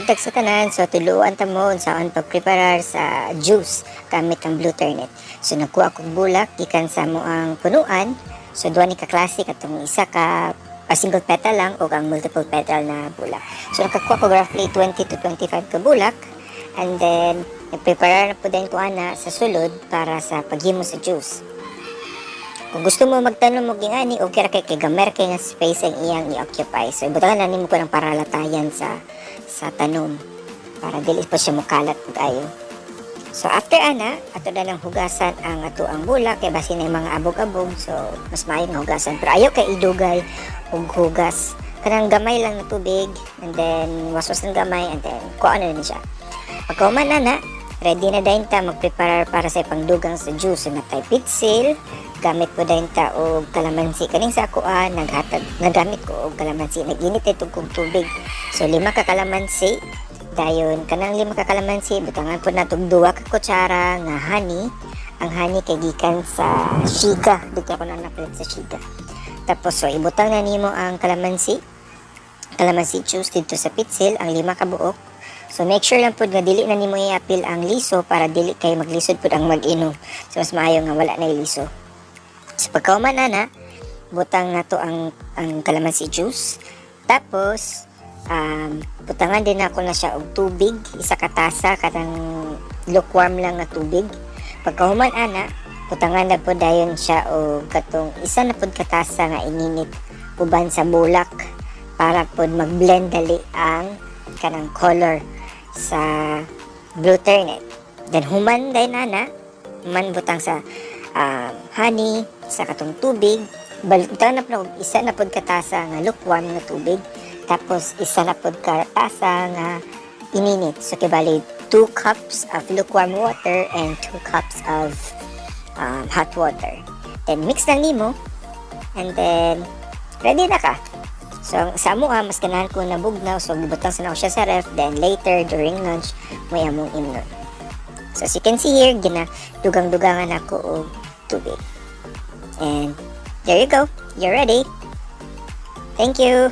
Buntag sa tanan. So tuluan ta mo unsaon pagpreparar sa juice gamit ang blue turnip. So nagkuha kog bulak gikan sa among punuan. So duha ni ka klase, katong isa ka a single petal lang o ang multiple petal na bulak. So nakakuha ko roughly 20 to 25 ka bulak and then nagpreparar na po din ko ana sa sulod para sa paghimo sa juice. Kung gusto mo magtanom og ingani, okay ra kay gamay kay nga space ang iyang i-occupy. So ibutangan na nimo ko ng paralatayan sa tanom para dili pa siya mukalat pud ayo. So after ana, ato na lang hugasan ang ato ang bulak kay basin na yung mga abog-abog, so mas maayo nga hugasan. Pero ayaw kay idugay og hugas. Kanang gamay lang na tubig and then waswas ng gamay and then kuha na din siya. Pagkahuman na, ready na dayon ta magprepare para sa ipangdugang sa juice. So natay pitsil, gamit po dayon ta og kalamansi. Kaning sa ako ah, naghatag, nagamit ko og kalamansi. Nag-init ito kog tubig. So lima ka kalamansi, dayon kanang lima ka kalamansi, butangan po nato og duha ka kutsara nga honey. Ang honey kay gikan sa Shiga. Dito ako na napalit sa Shiga. Tapos so ibutang na nimo ang kalamansi, kalamansi juice dito sa pitsil, ang lima ka buok. So make sure lang pud nga dili na nimo iapil ang liso para dili kay maglisod pud ang mag-inom. So mas maayo nga wala na liso. So pagkahuman ana, butang nato ang kalamansi juice. Tapos butangan din ako na siya og tubig, isa ka tasa kanang lukewarm lang nga tubig. Pagkahuman ana, butangan na pud dayon siya og katong isa na pud ka tasa nga ininit uban sa bulak para pud mag-blend dali ang kanang color sa blue turnip. Then human dayon ana, human butang sa honey, sa katong tubig, butang na pud og isa na pud ka tasa nga lukewarm nga tubig, tapos isa na pud ka tasa nga ininit. So kay bali 2 cups of lukewarm water and 2 cups of hot water. Then mix lang nimo and then ready na ka. So sa amo ah, mas ganahan ko na bugnaw, so gibutang sa nako siya sa ref, then later during lunch may among imnon. So as you can see here, gina dugang-dugangan ako og tubig. And there you go. You're ready. Thank you.